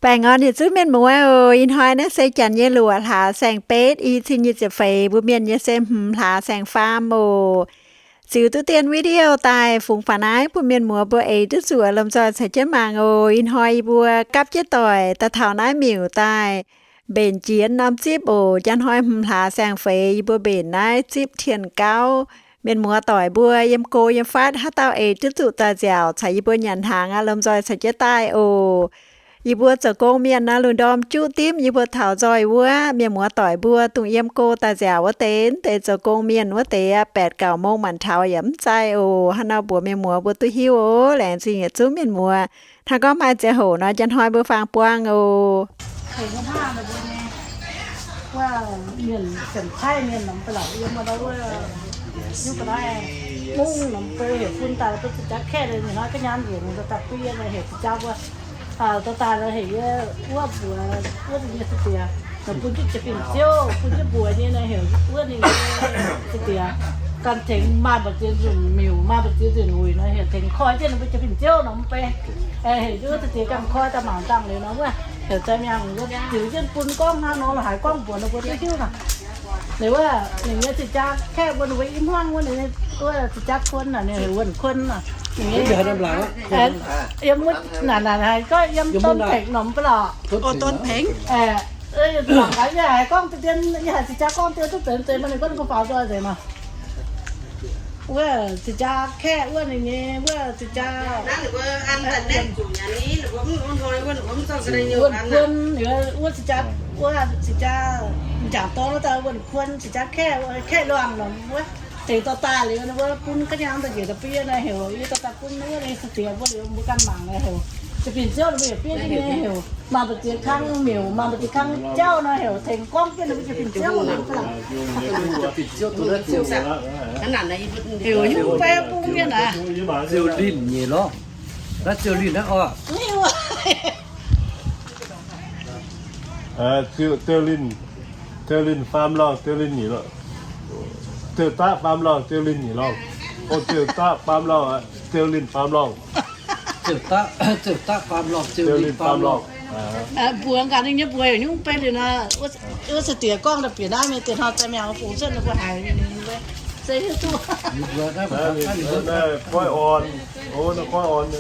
Baengh orn yietc zungv mienh muoz oc. Ih hnoi naaiv se janx nyei luoqc hlaax saeng-betv, i cin nyic ziepc feix, mbuo mienh nyei se hmz hlaax saeng-faam oc. Ziux duqv dien video daaih fungx faaux naaiv bun mienh muoz mbuo eix duqv zuqc lomh nzoih caux jienv mangc oc. Ih hnoi yie mbuo gapv jienv doic daaih taux naaiv miuc daaih mbenc jiex norm zipv oc. Njang hnoi hmz hlaax saeng-feix yie mbuo mbenc naaiv zipv tien gauv. Mienh muoz doic mbuo yiem go yiem fatv haaix dauh eix duqv zuqc daaih nziaauc caux yie mbuo nyanc hnaangx aqv, lomh nzoih caux jienv daaih oc. Yie mbuo zoux gong mienh naaiv, lungh ndorm juqv dimv yie mbuo taux nzoih wuov, mienh muoz doic mbuo dongh yiem go daaih nziaauc wuov deix, mv deix zoux gong mienh wuov deix aqv, baeqc gauh mong manc taux yaac mv zeiz oc. Hnangv nor mbuox mienh muoz mbuo duqv hiuv oc. Laengz zingh yietc zungv mienh muoz. Hnangv gorngv maaih ziangh hoc nor, njang hnoi mbuo faang buangh oc. Mienh Janx-Taiv mienh norm ba'laqc yiem wuov, wuov, mungv norm beiv heuc bun daaih, bun ziqc jaax kaeqv, ninh hnoi ga'nyaam njiec, ninh daaih bun yie heuc ziqc jaax mbuo, daaih daaih heuc yie wuov mbuox wuov nyei se diex, bun jienv jiex fingx-ziouv, bun jienv mbuox nyei heuc wuov ninh se diex, ganh tengx maaih mbu'ziex nzunc miuc, maaih mbu'ziex nzunc wuic nor, heuc tengx koi jienv ninh mbuo jiex fingx-ziouv norm beiv, heuc wuov se diex ganh koi daaih mangc dangh liuz nor wuov, heuc zaaix miangh ziux jienv bun gorngv hnangv nor, haaix gorngv mbuox ninh mbuo duqv hiuv hnangv. Ninh wuov, ninh nyei ziqc jaax kaeqv wuov, ninh mbuo i hmuangv wuov, ninh wuov ziqc jaax kuon naaic, ninh heuc wuonh kuon naaic. Ninh nyei yiem wuov naaic, naaic, naaic, gorngv yiem Don Pengx norm ba'laqc. Mangc gaax yie haiz gorngv dien, yie haiz ziqc jaax gorngv dien duqv deix deix, maaih ninh gorngv ninh gorngv faaux nzoih deix nor. Wuov ziqc jaax kaeqv wuov ninh nyei, wuov ziqc jaax wuonh kuon, wuov ziqc jaax, wuov ziqc jaax m'jangc dorn wuov dauh wuonh kuon, ziqc jaax kaeqv, kaeqv luangh nor wuov. Deix dorh daaih liuz ninh mbuo bun ga'nyaam daaih njiec daaih bun yie naaic heuc, yie dorh daaih bun wuov ninh se diex mbuo liuz mbuo ganh mangc naaic heuc. Ziouc fingx-ziouv ninh mbuo yaac biev jienv nyei heuc, maaih mbu'ziex kang miuc, maaih mbu'ziex kang jauv nor heuc tengx gorngv jienv ninh mbuo ziouc fingx-ziouv nor. Heuc nyungc fai bung mienh aac. Ziouc linh nyei lorh. Naaiv ziouc linh naaiv oc. Ziouc linh, ziouc linh faam lorngh, ziouc linh nyei lorh. Ziouc daqv faam lorngh, ziouc linh nyei lorh. O, ziouc daqv faam lorngh, ziouc linh faam lorngh. Ziouc daqv, ziouc daqv faam lorngh, ziouc linh faam lorngh. Mbuox gaax ninh nyei mbuox heuc nyungc beiv liuz nor, wuov se diex gorngv daaih bieqc naaiv mingh, diex hnoi zaaix miangh bungx cuotv ninh mbuo haiz se hiuv duqv. Goiv orn, o, naaiv goiv orn.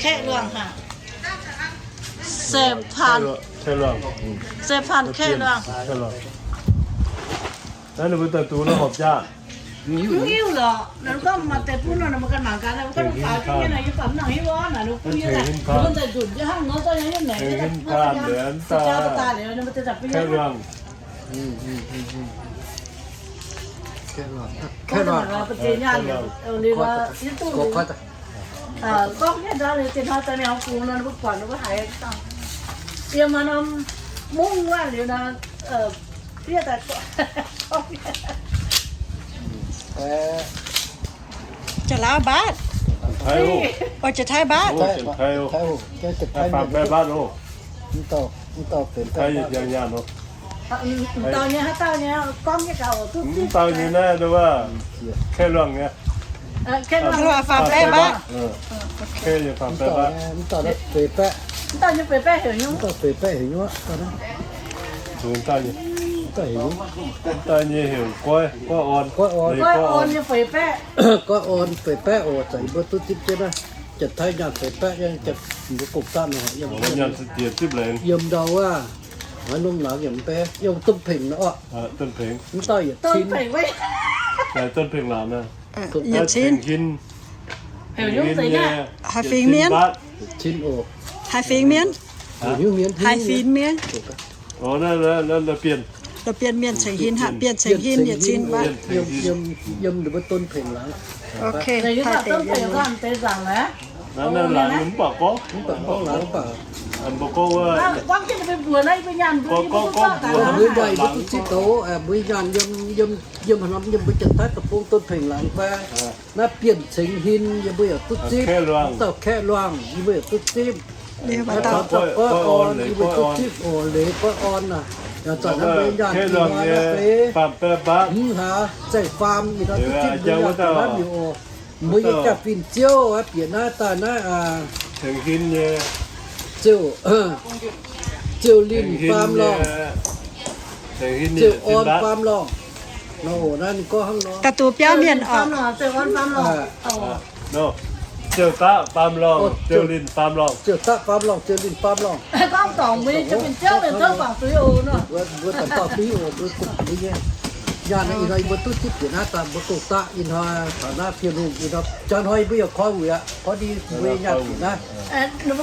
Kaeqv luangh hnangv. Saeng-paanh, saeng-paanh kaeq luangh. Naaiv ninh mbuo daaih duqv naaiv horpc jaav. Mv hiuv lorqc, ninh gorngv maaih deix bun nor, ninh mbuo ganh mangc gaax, ninh mbuo gorngv ninh faaux jienv nyei naaic, yie faaux mv nangc hiuv orv naaic, ninh mbuo bun yie daaih, ninh mbuo daaih nzunc jienv hnangv nor, daaih yie mv nengc, ninh mbuo daaih bun yie. Gorngv jienv nzunc liuz, gorngv jienv nzunc liuz, zinh hnoi daaih mingh kungx nor, ninh mbuo buatc ninh mbuo haiz dangh. Yiem norm mungv wuov liuz nor, fiev daaih gorngv. Jaax Laauv mbaatv. Jaax Taiv mbaatv. Mv dauh nyei haaix dauh nyei gorngv jienv gaax oc, duqv mv dauh nyei naaiv wuov, Kaeqv Luangh nyei. Kaeqv Luangh faam baeqv mbaatv. Kaeqv nyei faam baeqv mbaatv. Mv dauh nyei feix baeqv. Mv dauh nyei feix baeqv heuc nyungc. Mv dauh feix baeqv heuc nyungc. Mv dauh nyei, mv dauh nyei heuc Goiv, Goiv Orn. Goiv Orn nyei feix baeqv. Goiv Orn feix baeqv oc, zanc yie mbuo duqv zipv jienv naaiv. Janx-Taiv nyaanh feix baeqv, yiem mbuo gong-zaanv nor, yiem ndau wuov, oix longx laangz yiem mv bei, yiem Domh Pengx nor oc. Mv dauh yietc cin. Yietc cin. Haaix fingx mienh? Haaix fingx mienh? Haaix fingx mienh? La'bienh mienh ceng hin, haaix bienh ceng hin yietc cin mbaatv. Yiem, yiem, yiem ninh mbuo Domh Pengx laangz. Ok, taaih deix mienh. Mv baac gorngv, mv baac gorngv laangz mv baac. Mbuo nyaanh mbuo duqv zipv douz, mbuo nyaanh yiem, yiem, yiem haaix norm, yiem mbuo Janx-Taiv deic-bung Domh Pengx laangz fai. Naaiv bienh cengx hin yie mbuo yaac duqv zipv. Dauh Kaeqv Luangh yie mbuo yaac duqv zipv. Naaiv taux Goiv Orn yie mbuo duqv zipv oc. Leiz Goiv Orn naaic, yaac zanc naaiv mbuo nyaanh dingh hnoi naaiv feix, mv hlaax zaih faam ih hnoi duqv zipv mbuo nyaanh dingh naaiv miuc oc. Mbuo nyei jaa-fin ziouv bieqc naaiv daaih naaiv, ziouv, ziouv linh faam lorngh, ziouv orn faam lorngh. Naaiv ninh gorngv hnangv nor. Da'duqv biauv mienh oc. Ziouv daqv faam lorngh, ziouv linh faam lorngh. Ziouv daqv faam lorngh, ziouv linh faam lorngh. Gorngv dorngc mbuo nyei jaa-fin ziouv, mbuo dauh dauh duqv oc, mbuo gong-daqv ih hnoi mbuo duqv zipv bieqc naaiv daaih mbuo gong-daqv ih hnoi taux naaiv Tin-Hungh ih hnoi, jaa hnoi mbuo yaac koi wuic aqv, koi ndie mbuo nyei nyaanh bieqc naaiv. Wuov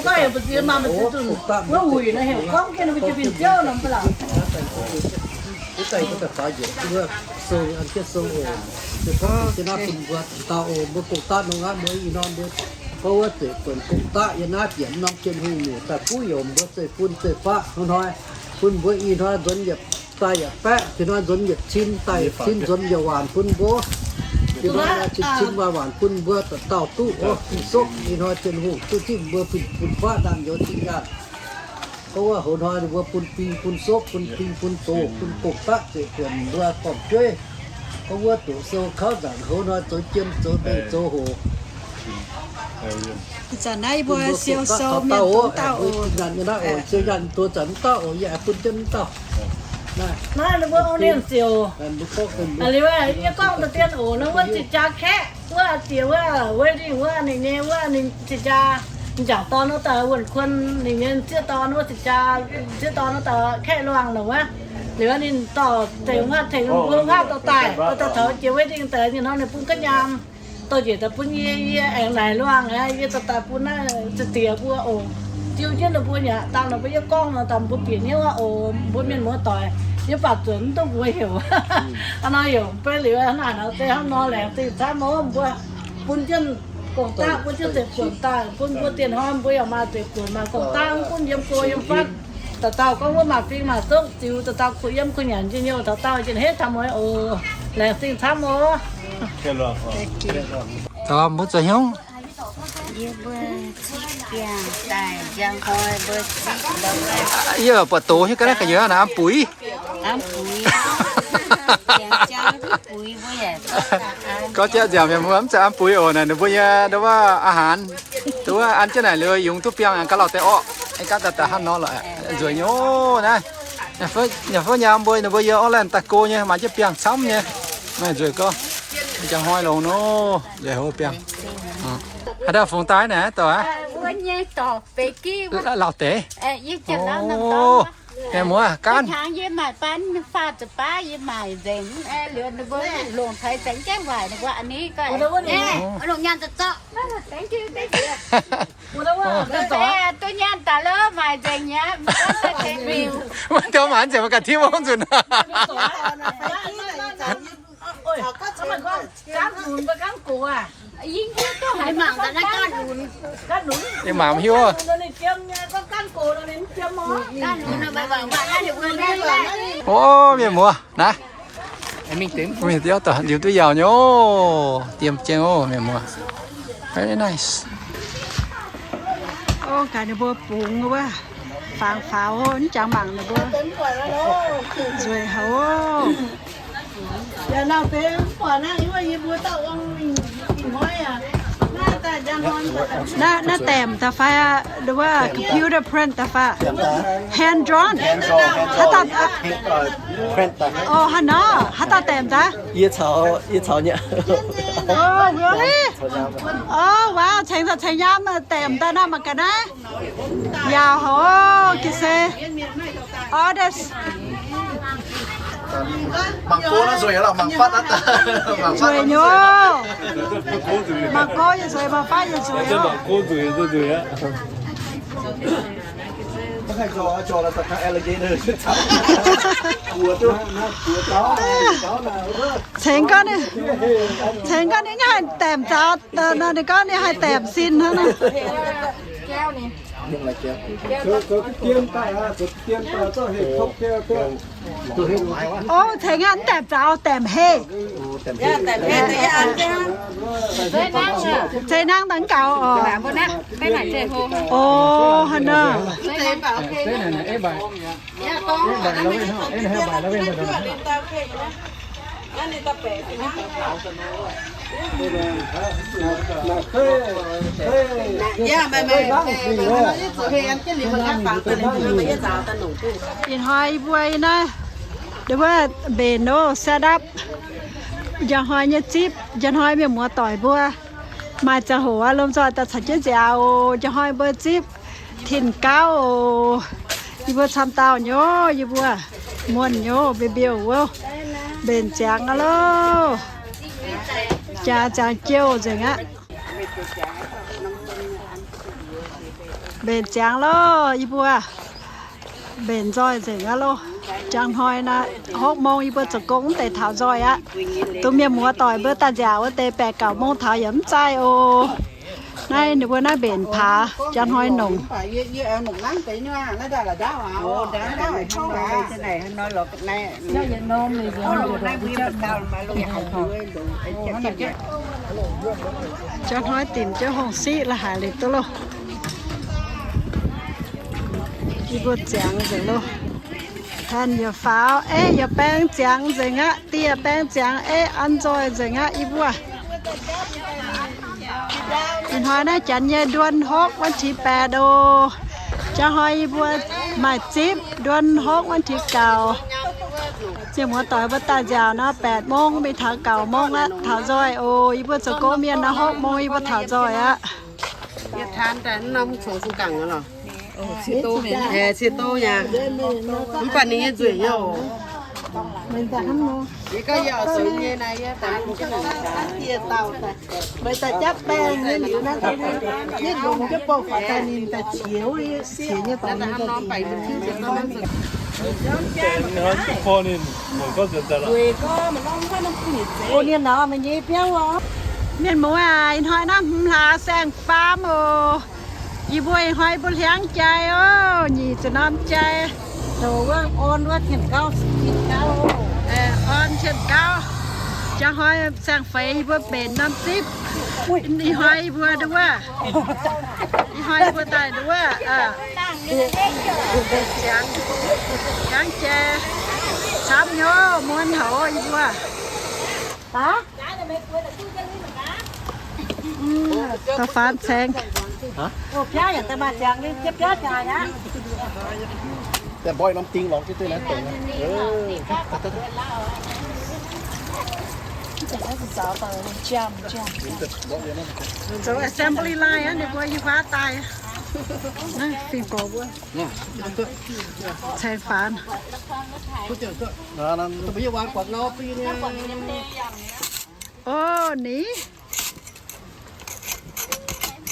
deix mbuo daaih faaux njiec wuov sou, an jienv sou oc. Se gorngv bieqc naaiv bun mbuo dauh oc, mbuo gong-daqv nor aqv, mbuo ih hnoi mbuo gorngv wuov deix buonc gong-daqv yiem naaiv bieqc norm Tin-Hungh nyungc daaih buov heuc mbuo zeiv-fun zeiv-faqv hnoi-hnoi, bun mbuo ih hnoi nzuonx yietc daaih yietc baeqv, ih hnoi nzuonx yietc cin daaih yietc cin, nzuonx yietc waanc bun mbuo. Ih hnoi cin cin waanc waanc bun mbuo dauh dauh duqv oc, fing-sopv. Ih hnoi Tin-Hungh duqv zipv mbuo fun-faqv naamh nyouz zinh nyaanh. Gorngv wuov hoz hnoi ninh mbuo bun bing bun sopv, bun bing bun zoqc, bun gong-daqv zeiv-buonc mbuo gormx jueiv. Gorngv wuov doqc sou kauv nzaangc, hoz hnoi zoux jiem zoux mengh zoux hoc. Zanc naaiv yie mbuo siou sou mienh bun dauh oc. Siou nyaanh duqv zanc mv dauh oc, yie aengx bun jienv mv dauh. Naaiv ninh mbuo ong-ninh ziouc liuz, yie gorngv deix dien oc, naaiv wuov zinh jaa kaeqv wuov diex wuov, wedding wuov, ninh nyei wuov ninh zinh jaa, m'jangc dorn wuov daaih wuonh kuon, ninh nyei m'sieqv dorn wuov zinh jaa, m'sieqv dorn wuov daaih kaeqv luangh nor wuov. Liuz ninh dorh deix wuov tengx mbuo wuov dorh daaih, dorh daaih taux jiex wedding daaih ninh nor ninh bun ga'nyaam dorh njiec daaih bun yie, yie aengx laaic luangh aqv, yie dorh daaih bun naaiv za'diex mbuo oc. Jiu jienv ninh mbuo nyei dangh ninh mbuo yie gorngv nor daaih mbuo bieqc hnyouv aqv oc, mbuo mienh muoz doic, yie baac zuonx mv duqv mbuox heuc. Hnangv nor heuc mv bei liuz hnangv naaic nor se hnangv nor laengz zingh camv oc, mbuo bun jienv gong-daqv, bun jienv zeiv-buonc daaih, bun mbuo dienh hnoi mbuo yaac maaih zeiv-buonc maaih gong-daqv, mv gunv yiem go yiem fatv. Dauh dauh gorngv wuov maaih fing maaih zouv ziux, dauh dauh kuh yiem kuh nyanc njien-youh, dauh dauh njien-heiv taux mueiz oc. Laengz zingh camv oc. Taux mbuo zoux hnyouv. Yie mbuo zipv biangh daaih njang hnoi mbuo zipv ndau. Yie buatc doz nyei ga'naaiv gu'nyuoz naaic am buix. Am buix. Gorngv jiex nziaauc mienh mbuo mv zeiz am buix oc, naaic ninh mbuo nyei nduov wuov อาหาร nduov wuov an jienv naaic liuz yungz duqv biangh aengx gaax lauh deix orqc. Aengx gaax daaih daaih hnangv nor lorqc, nzueic nyei oc naaiv. Nyei fov nyaam mbuo, ninh mbuo yiem Auckland daaih go nyei, maaih jienv biangh camv nyei. Naaiv nzueic gorngv, jangx hnoi longx nor, nzueic houv biangh. Haaix dauh fungx daaih naaic, dauh aqv? Mbuo nyei dorc Becky. Lauh deix. Yie janx lauh norm dorngx. Mienh muoz, gaanv hnyangx yie maaih ban faah ziepc baav, yie maaih nzengc. Liuz ninh mbuo longc taux nzengc jangv waaic ninh mbuo a'hneiv gaax. Longc nyaanh zorqv zorqv. Duqv nyaanh daaih lo maaih nzengc nyei. Maiv dou maanc nzengc, maiv ganh tipv wuov nzunc. Yie mangc mv hiuv. O, mienh muoz naaiv. Mienh muoz, ndiux duqv yaauc nyei oc. Diem jienv oc, mienh muoz. Very nice. O, gaax ninh mbuo bungx wuov, fangx faaux, mv jangx mangc ninh mbuo. Nzueic haic oc. Naaiv, naaiv daemh daaih fai aqv, wuov computer print daaih fai? Hand drawn? Haaix dauh? O, haaix nor? Haaix dauh daemh daaih? Yie caux, yie caux nyei. O, really? O, wow, ceng daaih ceng nyaam daemh daaih naaiv mangc gaax naaiv. Yaauc haic oc, ga'sie. Artist. Mangc gov naaiv nzueic lorqc, mangc fatv naaiv. Nzueic nyei oc. Mangc gov yaac nzueic, mangc fatv yaac nzueic oc. Ceng gorngv ninh, ceng gorngv ninh haih daemh zaux, ninh gorngv ninh haih daemh sin hnangv nor. O, ceng aqv, mv daemh zaux, daemh heh. Ceng nangv daaih gaux oc. O, haaix nor. Ih hnoi yie mbuo yie naaiv, nduov mbenc nor set up, njang hnoi nyei zipv, njang hnoi mienh muoz doic mbuo maaih ziangh hoc aqv, lomh nzoih daaih caux jienv nziaaux oc. Njang hnoi mbuo zipv tin gauv oc. Yie mbuo camv dauh nyei, yie mbuo muonh nyei, mbiouh mbiouh wuov, mbenc ziangx aqv loh. Jaax ziangx jouh nzengc aqv. Mbenc ziangx loh, yie mbuo mbenc nzoih nzengc aqv loh. Njang hnoi naaiv hopv mong yie mbuo zoux gong mv deix taux nzoih aqv. Dongh mienh muoz doic mbuo daaih nziaauc wuov deix baeqc gauh mong taux yaac mv zaih oc. Naaiv ninh mbuo naaiv mbenc paax, njang hnoi nongc. Njang hnoi dinc jienv hungh siqv la'haic liuz duqv loh. Yie mbuo ziangx nzengc loh. Tanh yaac faaux, eiv yaac baeng ziangx nzengc aqv. Dieh baeng ziangx, eiv an nzoih nzengc aqv. Yie mbuo ih hnoi naaiv janx nyei nduon hopv วันที่ แปด oc. Njang hnoi yie mbuo maaih zipv nduon hopv วันที่ เก้า. Mienh muoz doic mbuo daaih nziaauc nor แปด mong mingh taux เก้า mong aqv, taux nzoih oc. Yie mbuo zoux gong mienh nor hopv mong yie mbuo taux nzoih aqv. Yie taan daaih norm congx fun gangc nor. Cie do nyei. Mv baac ninh nyei nzueic nyei oc. Yie gauh yie oix zoux nyei naaiv yie daaih. Meih daaih japv baengh nyei liuz naaiv, yie longx jienv bouh faaux daaih ninh daaih qiex wuov qiex nyei dorngx. Ninh nyei nor meih nyei biauv oc. Mienh muoz aac, ih hnoi naaiv hmz hlaax saeng-faam oc. Yie mbuo ih hnoi mbuo hliangv jai oc, nyic ziepc norm jai. Orn wuov tien gauv, tien gauv. Orn tien gauv. Njang hnoi saeng-feix yie mbuo mbenc norm zipv. Ih hnoi yie mbuo nduov. Ih hnoi yie mbuo daaih nduov. Ziangx jai camv nyei, muonz haic yie mbuo. Da'faanh ceng. Zoux assembly line aqv, ninh mbuo yie huaav daaih. Naaiv fingx-borc mbuo. Ceng faanx. Orv, ninh.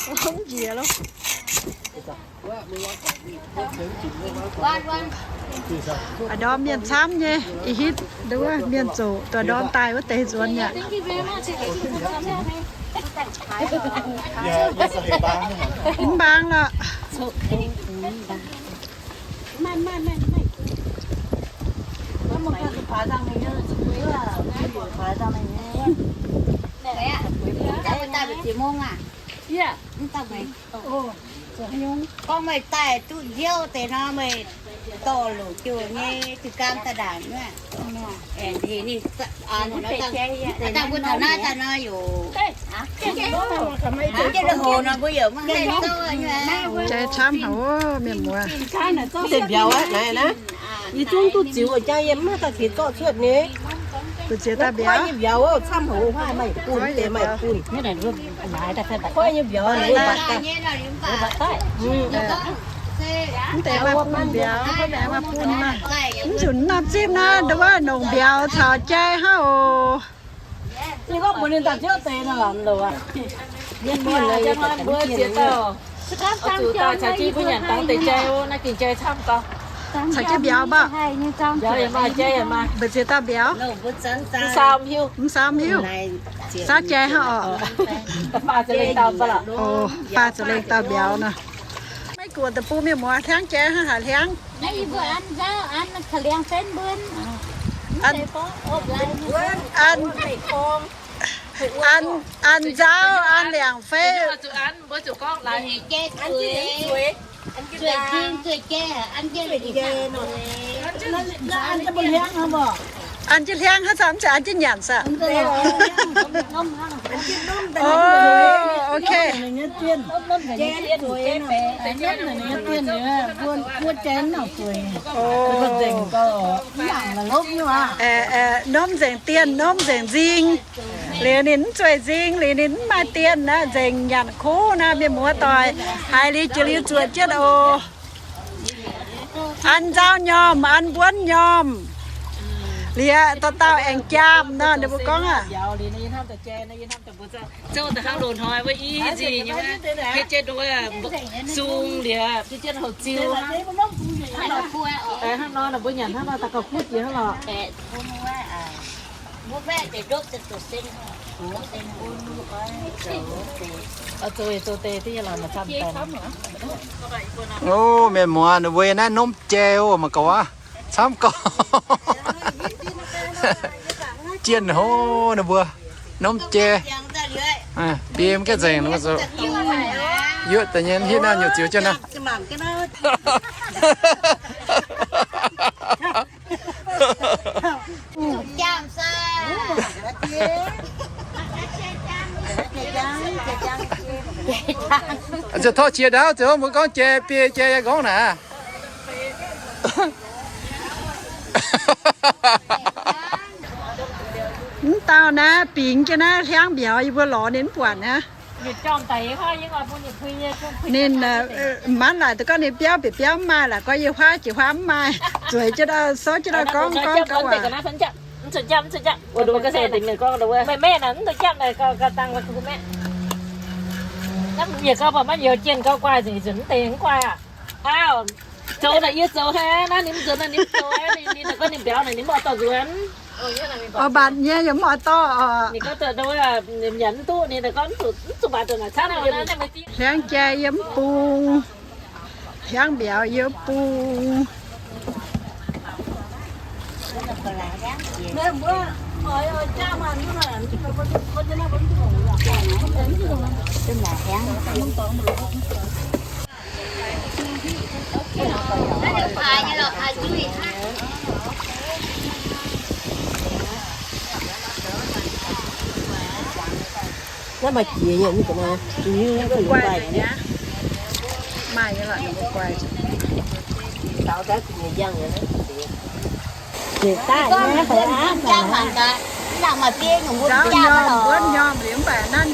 Mv njiec loh. A'ndorm mienh camv nyei, ih hitv nduov mienh zoqc, dongh ndorm daaih wuov deix nzuonx yaac mv mbaang lorqc. Gorngv meih daaih duqv nziouv deix nor, meih dorh loc jouh nyei, zuqc gaam daaih ndaangc. Ninh dangh mbuo taux naaiv daaih nor, yaac jienv hoc nor mbuo yaac maiv haih zouv nyei. Jai camv haic, mienh muoz. Mv deix mbiauz aqv, naaiv naaiv. Yie zungv duqv ziux jaa yiem maiv daaih tengx zorqv cuotv nyei. Mbu'ziex daaih mbiauz. Nyei mbiauz camv haic, maaih bun, mv deix maaih bun. Koi nyei mbiauz, mv deix maaih bun mbiauz, mv deix maaih bun maah. Mv zuqc norm zipv naaiv, nduov nongc mbiauz caux jai hnangv oc. Yie gorngv mbuox ninh daaih ziouv deix nor, louc aqv. Mienh muoz, mbuo ziex dauh oix zuqc daaih caux jienv mbuo nyanc dangx deix jai oc. Naaiv gengh jai camv gau. Caux jienv mbiauz mbaah. Mbiauz yaac maaih, jai yaac maaih. Mbu'ziex dauh mbiauz? Mv saau hiuv. Mv saau hiuv. Saau jai hnangv oc. Faah za'lengh dauh mv baac lorqc. Oc, faah za'lengh dauh mbiauz nor. Maiv guoqv deic-bung mienh muoz hliangv jai hnangv haaix hliangv. An, an nzauv, an liangx fei. An jienv hliangv haaix zanc mv zeiz an jienv nyanc saah? O, ok. Ndomv nzengc dien, ndomv nzengc nzing. Liuz ninh mv zueih nzing, liuz ninh mv maaih dien naaic, nzengc nyanc kuv naaic, mienh muoz doic. Haiz liuz jiex liuz zuotc jienv oc. An nzauh nyormh, an mbuonv nyormh, liuz dauh dauh aengx jaam nor, ninh mbuo gorngv aqv. Zouv da'hnangv loz-hnoi wuov i nzih nyei, hieh jienv nduov sung liuz, hieh jienv houc ziu. Hnangv nor, hnangv nor, mbuo nyanc hnangv nor daaih gauh kuv jiex hnangv lorqc. O, mienh muoz, ninh mbuo naaiv nomv jai oc, mangc gaax aqv. Camv gorx. Jienh hov ninh mbuo nomv jai. Bim gaengh nzengc, yuoqv daaih nyei hitv naaiv nyungc ziux jienv naaiv. Ziouc torqv qiex ndaauv, ziouc mbuo gorngv jai biei jai yaac nqorngv naaic. Mv dauh naaiv bingx jienv naaiv hliangv mbiauz yie mbuo lorz ninh mv buatc aqv. Ninh manv laaic deix gorngv ninh biauv bieqc biauv mv maaih, laaic gorngv yie huaav jiex huaav mv maaih. Zueiz jienv daaih souv jienv daaih gorngv gorngv gauh waac. Mienh gorngv maiv youz jienh gauh guaaih nzengc, nzunc mv deix mv guaaih aqv. Zoux naaic yie zoux hnangv naaiv, ninh mv zoux naaiv ninh mv zoux, ninh naaic gorngv ninh mbiauz naaic ninh mv oix dorh nzuonx. Oix mbatc nyei yaac mv oix dorh oc. Ninh gorngv nyanc mv duqv, ninh naaic gorngv mv zuqc mbatc dongh naaic camv. Hliangv jai yie mv bung, hliangv mbiauz yie mv bung. Naaiv maaih jiex nyei, mv guai. Maaih nyei lorqc, ninh mbuo guai. Nzauh nyormh, mbuonv nyormh liuz mv baac nanv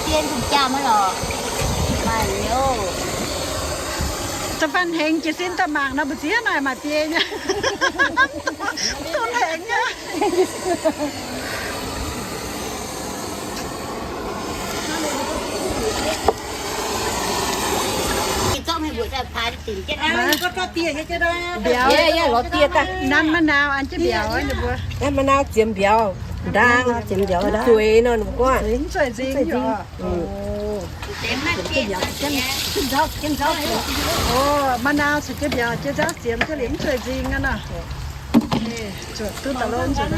jienv maiv jaam wuov. Da'faanh hengx jiez sin daaih mangc nor, mbu'ziex naaic maaih biei nyei. Duqv hengx nyei. Mbiauz, nanv ma'naauz an jienv mbiauz, ninh mbuo. Nanv ma'naauz ziemx mbiauz, ndaang, zueiz nor, ninh mbuo gorngv. Mv zueiz nzing. Ma'naauz caux jienv mbiauz jienv nzauv ziemx jienv liuz mv zueiz nzing aqv nor. Zuotc duqv daaih longx nzunc aqv.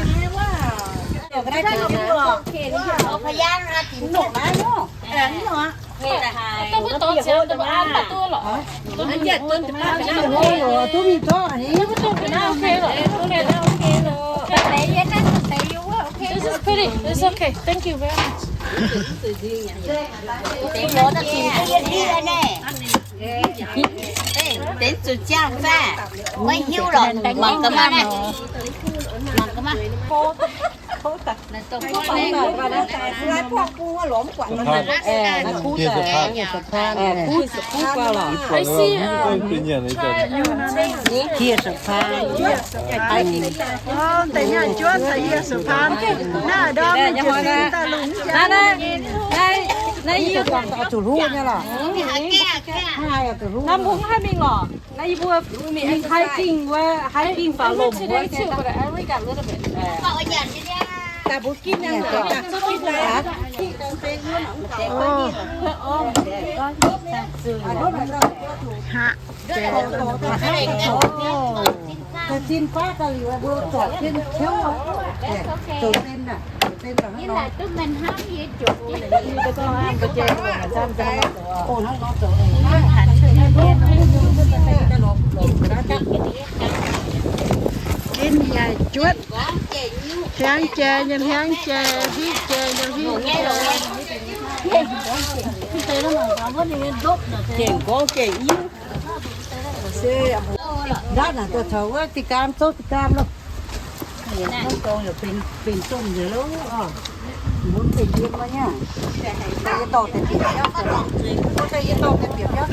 This is pretty. It's okay. Thank you very much. Deix zuqc ziangh zaah, maiv hiuv lorqc, mangc gaax maah naaiv. Mangc gaax maah. Deix nyaanh juov caux yie suqc paan. Naaiv ndorm ninh jiez sin daaih lungh jaa. Naaiv yie zuqc hluv nyei lorqc. Naaiv mbuo mv haih mingh lorqc. Naaiv yie mbuo mingh hiking wuov, hiking faaux lomc wuov. Daaih mbuo ginv nyei. Haaix, zinh baav daaih liuz mbuo zorc jienv ciouv, zoux den naaic, zoux den naaic. Nyaaic juotv. Hliangv jai nyei hliangv jai, hiuv jai nyei hiuv jai. Jengc gorngv jengc hiuv. Ndau naaic daaih taux wuov diqc gaam, zouv diqc gaam loh. Ninh gorngv yaac benx, benx domh nzengc loh. Mbuo benx yiem wuov nyei. Yie dorh deix bieqc biauv, yie dorh deix bieqc biauv.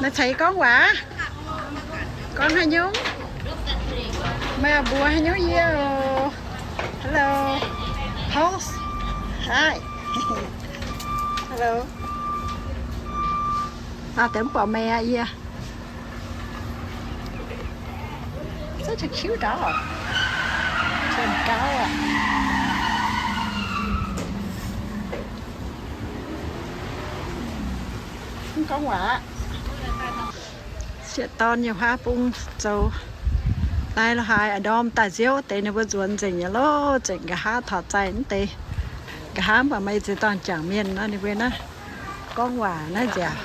Meih caux yie gorngv waac? Gorngv haaix nyungc? Meih mbuox haaix nyungc yie oc? Hello. Host. Hi. Hello. Aa, deix mv buatc meih aqv yie. Such a cute dog. Twenty dollars. Mv gorngv waac. Sieqv dorn nyei huaav bung zoux daaih lo haaix, a'ndorm daaih nziouv deix ninh mbuo nzuonx nzengc nyei loh, zengc nqa'haav taux zaih mv deix. Nqa'haav mv baac maaih ziex dorngh jangc mienh nor ninh mbuo naaiv gorngv waac naaiv nziaauc.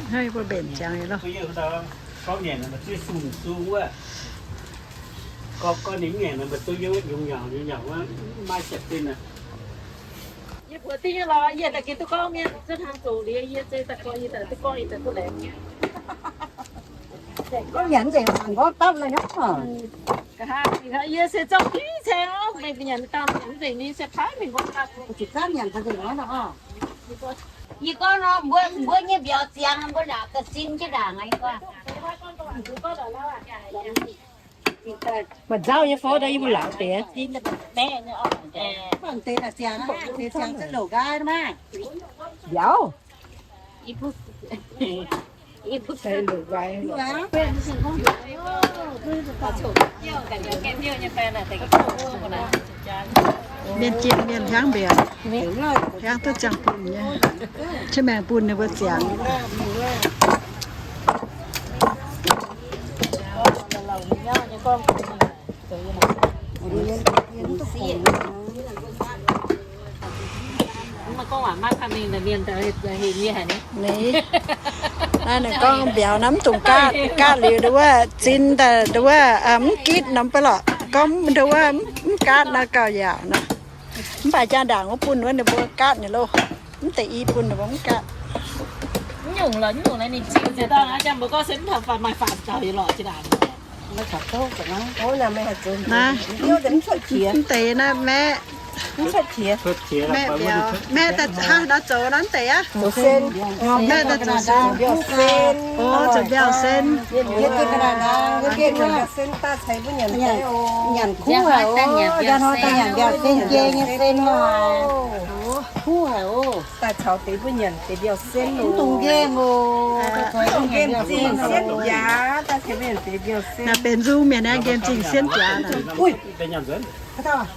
Hnangv yie mbuo mbenc ziangx nyei loh. Gorngv ninh mv ngaengc nor, mbuo duqv yiem wuov nyungc nyauc nyungc nyauc wuov, maiv siepv zinh aqv. Yie mbuox diuh nyei lorz, yie daaih gengh duqv gorngv mienh zuov hnangv zoqc liuz, yie zei daaih gorngv, yie daaih duqv gorngv, yie daaih duqv laengz. Gorngv nyanc nzengc mangc gorngv dapv lai nyei. Nqa'haav yie se zorqv div ceng oc, meih nyanc daaih nyanc nzengc, ninh se paaiv mingh gorngv dapv. Zuqc gaanv nyanc daaih nzengc nor. Yie gorngv nor, mbuo, mbuo nyei mbiauz ziangx, mbuo ndaangc da'zinh jienv ndaangc aqv. Maaih nzauv nyei fov daaih yie mbuo laangz deix. Mbiauz. Mienh jienh mienh hiaangx mbiauz, hiaangx duqv ziangh bun nyei. Qiex maengc bun ninh mbuo ziangx. Naaiv ninh gorngv mbiauz naaiv mv dungx gaatv, gaatv liuz nduov wuov zinh daaih nduov wuov mv gitv norm baav lorqc. Gorngv nduov wuov mv gaatv naaiv gauh yaauc nor. Mv baac jaa ndaangc wuov bun wuov ninh mbuo gaatv nyei loh. Mv deix i bun ninh mbuo mv gaatv. Naaiv, mv deix naaiv maeqv, maeqv mbiauz, maeqv daaih hnangv nor zoux nor mv deix aqv. Maeqv daaih zoux sen. O, zoux mbiauz sen. Nyanc kuv haic oc. Nyanc mbiauz sen, jiex nyei sen oc. Kuv haic oc. Daaih caux deix mbuo nyanc deix mbiauz sen oc. Mv dungx nqemh oc. Mv dungx nqemh zingh sienv jaax, daaih caux mbuo nyanc deix mbiauz sen. Naaiv benx nzung mienh aeqv, nqemh zingh sienv jaax. Aav,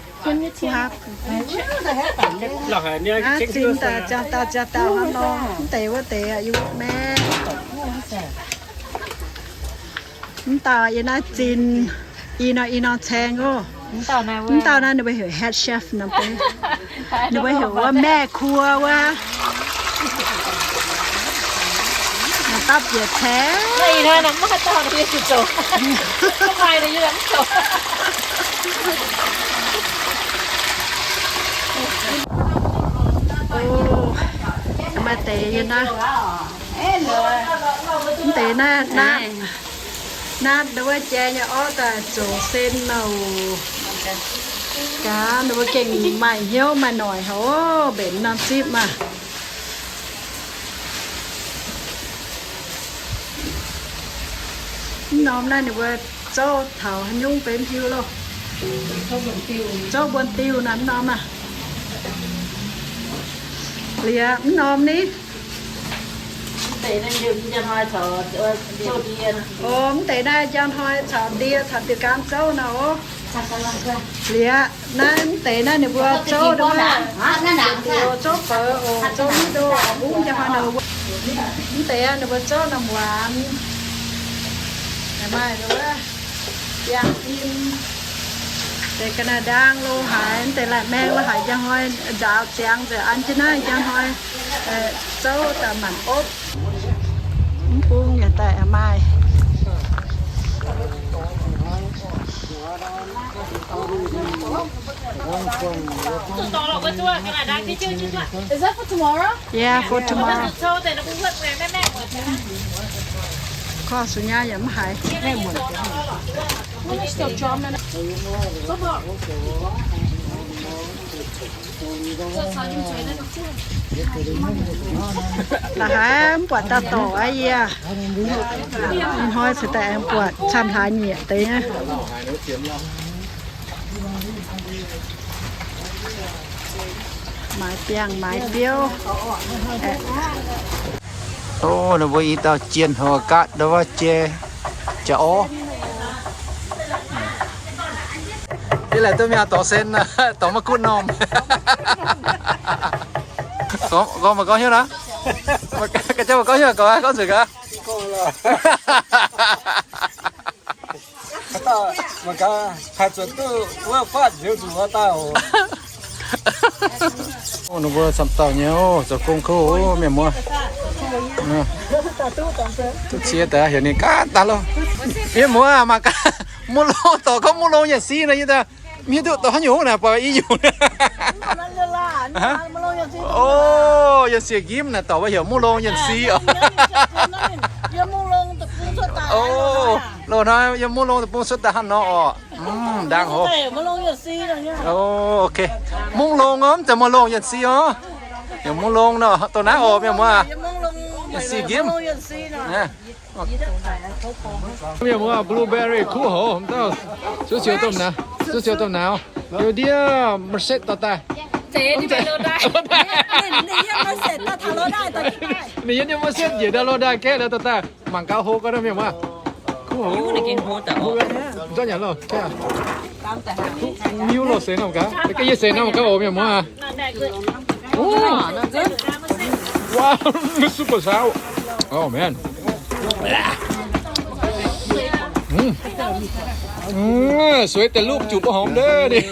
zinh daaih ziangh dauh ziangh dauh hnangv nor, mv deix wuov deix yie wuov maeqv. Mv dauh yie naaiv zinh, i nor i norm caeng oc. Mv dauh naaiv ninh mbuo heuc head chef nor, ninh mbuo heuc wuov แม่ครัว wuov. Dapv bieqc caeng. O, maaih deix yie naaiv, mv deix naaiv, naaiv, naaiv nduov wuov jai nyei orv daaih zoux sen oc. Gaax, ninh mbuo gengh maaih hnyouv maaih noic haic oc, mbenc norm zipv maah. Mv norm naaiv ninh mbuo zouv taux haaix nyungc benx diuh loh. Zouv mbuonx diuh naaiv mv norm naaiv. Liuz mv norm ni. Mv deix naaiv njang hnoi caux ndie caux diuh gaam zouv nor oc. Liuz naaiv mv deix naaiv ninh mbuo zouv, zouv faix oc, zouv mv ndo oc, mbungv njang hnoi nor. Mv deix ninh mbuo zouv norm waanc. Maaih biangh in, deix ga'naaiv-ndaang lo haic, mv deix laih maeng lo haic, njang hnoi nzaaux ziangx nzengc an jienv naaiv njang hnoi zouv daaih manc opv. Mv bung yaac daaih maaih. Is that for tomorrow? Yeah, for tomorrow. Korv su'nyaav yaac mv haiz. La'haiz mv buatc dauh dorc aqv yie. Ih hnoi ceix daaih aengx buatc camv hlaax nyieqc deix. Maaiz biangh maaiz biouv. O, ninh mbuo i dauh jienh hoc gaatv ndau wuov jai, jai orv. Yie laaic duqv mingh dorh sen, dorh maiv gunv normh. Gorngv maiv gorngv hiuv naaiv. Ga'jang maiv gorngv hiuv, gorngv, gorngv zuqc gaax. Mangc gaax, haih zuotc duqv wuov fatv nzioux zuqc wuov daaih oc. Ninh mbuo camv dauh nyei oc, zoux gong kouv oc, mienh muoz. Duqv cie daaih heuc ninh gaax daaih loh. Mienh muoz, mangc gaax, mungv longh dorc gorngv mungv longh yienh si nor, yie daaih mv hiuv duqv dorh haaix nyungc naaic, buatc i nyungc. O, yienh siec njimv naaic dorc mbuo heuc mungv longh yienh si oc. O, loz-hnoi yiem mungv longh deic-bung cuotv daaih hnangv nor oc. Ndaang hoc. O, ok. Mungv longh oc, mv zeiz mungv longh yienh si oc. Yiem mungv longh nor, dongh naaiv oc, mienh muoz. Yienh si njimv. Mienh muoz, blueberry kuv hoc, mv dauh zuov siou domh nauz, zuov siou domh nauz. Liuz ndiev Merced dorh daaih. Ninh yiem Merced njiec ndau loh ndaaih gaeqv liuz dorh daaih mangc gaax hlo gau, mienh muoz. Kuv hoc. Zorqv nyanc loh. Miuv loh seix norm gaax, ga'yie seix norm gaax oc, mienh muoz. Wow, super sour. Oh man. Sueiv daaih lupv juqc ba'hormx ndeic.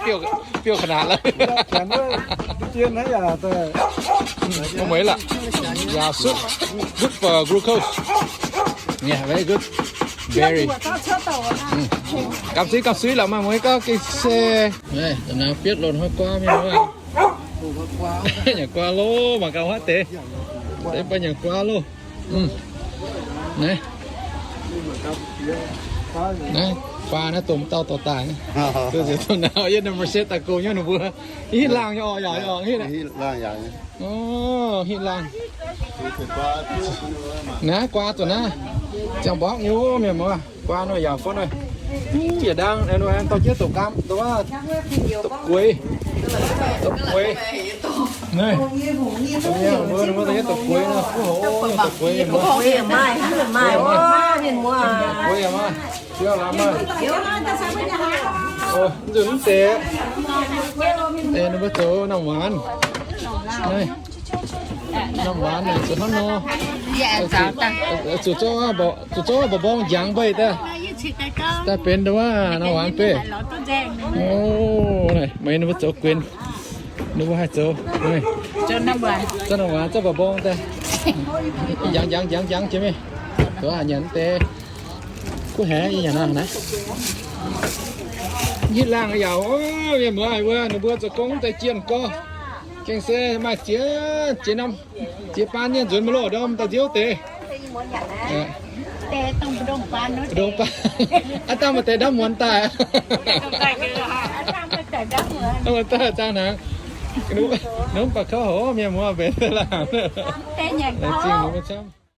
Biouv, biouv ka'naaic la'maih la'h. Yeah, soup. Good for glucose. Yeah, very good. Berry. Gamh suiv, gamh suiv la'maih mueiz gauh gengh se. Naaiv bietv loz-hnoi guaa mienh muoz. Nyanc guaa loh, mangc gaax huaav deix. Deix baac nyanc guaa loh. Naaiv, naaiv guaa naaiv domh dauh dorh daaih. Yie naaiv Merced daaih gong nyei ninh mbuo. Hitv laangh nyei oc, yaac hitv laangh. Naaiv guaa zuqc naaiv ziangh mborqv nyei mienh muoz. Guaa nor yaac fun nor. Yietc ndaang dorh jienv doqc gaam, doqc gueix, doqc gueix. Ninh mbuo dorh jienv doqc gueix nor, doqc gueix, mienh muoz. Gueix maaih, ziouv laaix maaih. Nzunc mv deix, ninh mbuo zoux norm waanc. Norm waanc naaic zuqc hnangv nor. Zuqc zorqv, zuqc zorqv mba'mbong njangx mbeiv daaih, daaih benx nduov norm waanc beiv. O, naaic meih ninh mbuo zoux guenx, ninh mbuo haih zoux. Zorqv norm waanc, zorqv mba'mbong daaih. Njangx njangx njangx njangx jiex mingh. Zoux haaix nyanc deix. Kuv haiz ih nyanc naaiv. Hitv laangh yaac, mienh muoz, ninh mbuo zoux gong daaih jienh gorx. Gengh se maaih ziex, ziex norm, ziex baan nyei nzuonx maiv loh ndorm daaih nziouv deix. Mbu'ndongx baan, aav dangh maaih deix ndamv muonz daaih. Ndamv muonz daaih zaang hnaangx. Nungx baac kouv hoc, mienh muoz, mbenc daaih laangh. Zingh ninh mbuo camv.